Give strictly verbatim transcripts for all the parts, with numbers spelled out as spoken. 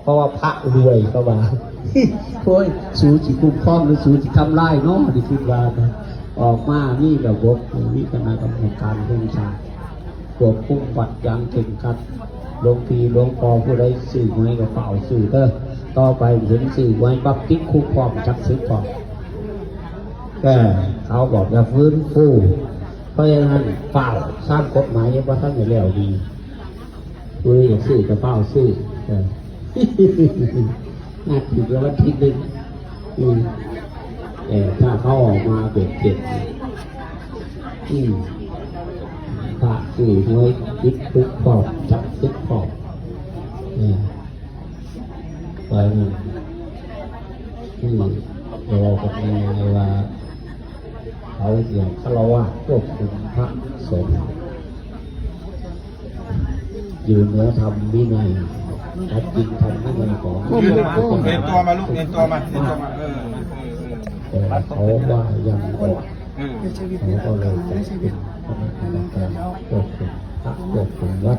เพราะว่าพระรวยก็ว่า โอ้ย สูสิคุ้มครองหรือสูสิทำลายเนาะที่คิดว่านะ ออกมามีระบบ มีคณะกรรมการแห่งชาติควบคุมวัดอย่างเคร่งครัด หลวงพี่หลวงพ่อผู้ใดซื้อหวยก็เฝ้าซื้อเด้อ ต่อไปเห็นซื้อหวยปั๊บติดคุกพร้อม จับศึกพร้อม แต่เขาบอกจะฟื้นฟู เพราะฉะนั้นเฝ้า สร้างกฎหมายยังบ่ทันได้แล้วดี ผู้ใดอยากซื้อก็เฝ้าซื้อ เออ น่าถือว่าวันที่หนึ่ง อืม เออ ถ้าเขาออกมาเบ็ดเสร็จ อืม พระซื้อหวยติดคุกพร้อม จับศึกพร้อม เออ ไปนั่น อืม เราก็มีว่า เขาเสียงฆราวาสควบคุมพระสงฆ์ อยู่เหนือธรรมวินัย พระจริงธรรมวินัยของ เอ็นตัวมาลูก เอ็นตัวมา เอ็นตัวมา เออ เออ เออ แต่เขาว่ายังออก เออ เขาก็เลยจัดเป็นคณะกรรมการควบคุมพระควบคุมวัด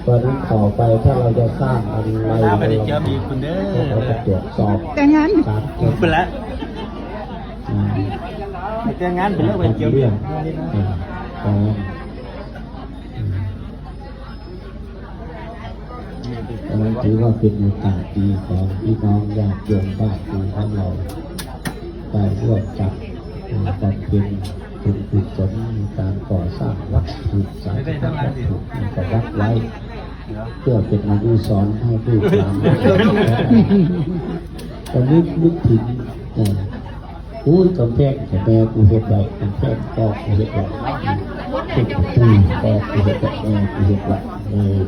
เพราะฉะนั้นต่อไปถ้าเราจะสร้างอะไร ตาไปได้เจอมีคุณเด้อ เราก็จะตรวจสอบ แต่งงาน การเก็บ คุณละ อ่า แต่งงานเป็นเรื่องไปเจอ เรื่องอ่าของ อันนั้นถือว่าเป็นโอกาสดีของพี่น้องญาติโยมบ้านของเรา ได้ร่วมกันบำเพ็ญบุญกุศลในการก่อสร้างวัตถุสาธารณวัตถุให้กับวัดไว้ เพื่อเป็นอนุสรณ์ให้ลูกหลาน ตอนนี้นึกถึงเอ่อ อุ้ยกำแพงของแม่กูเฮ็ดไว้กำแพงพ่อกูเฮ็ดไว้ ทุกประตูพ่อกูเฮ็ดไว้แม่กูเฮ็ดไว้เออ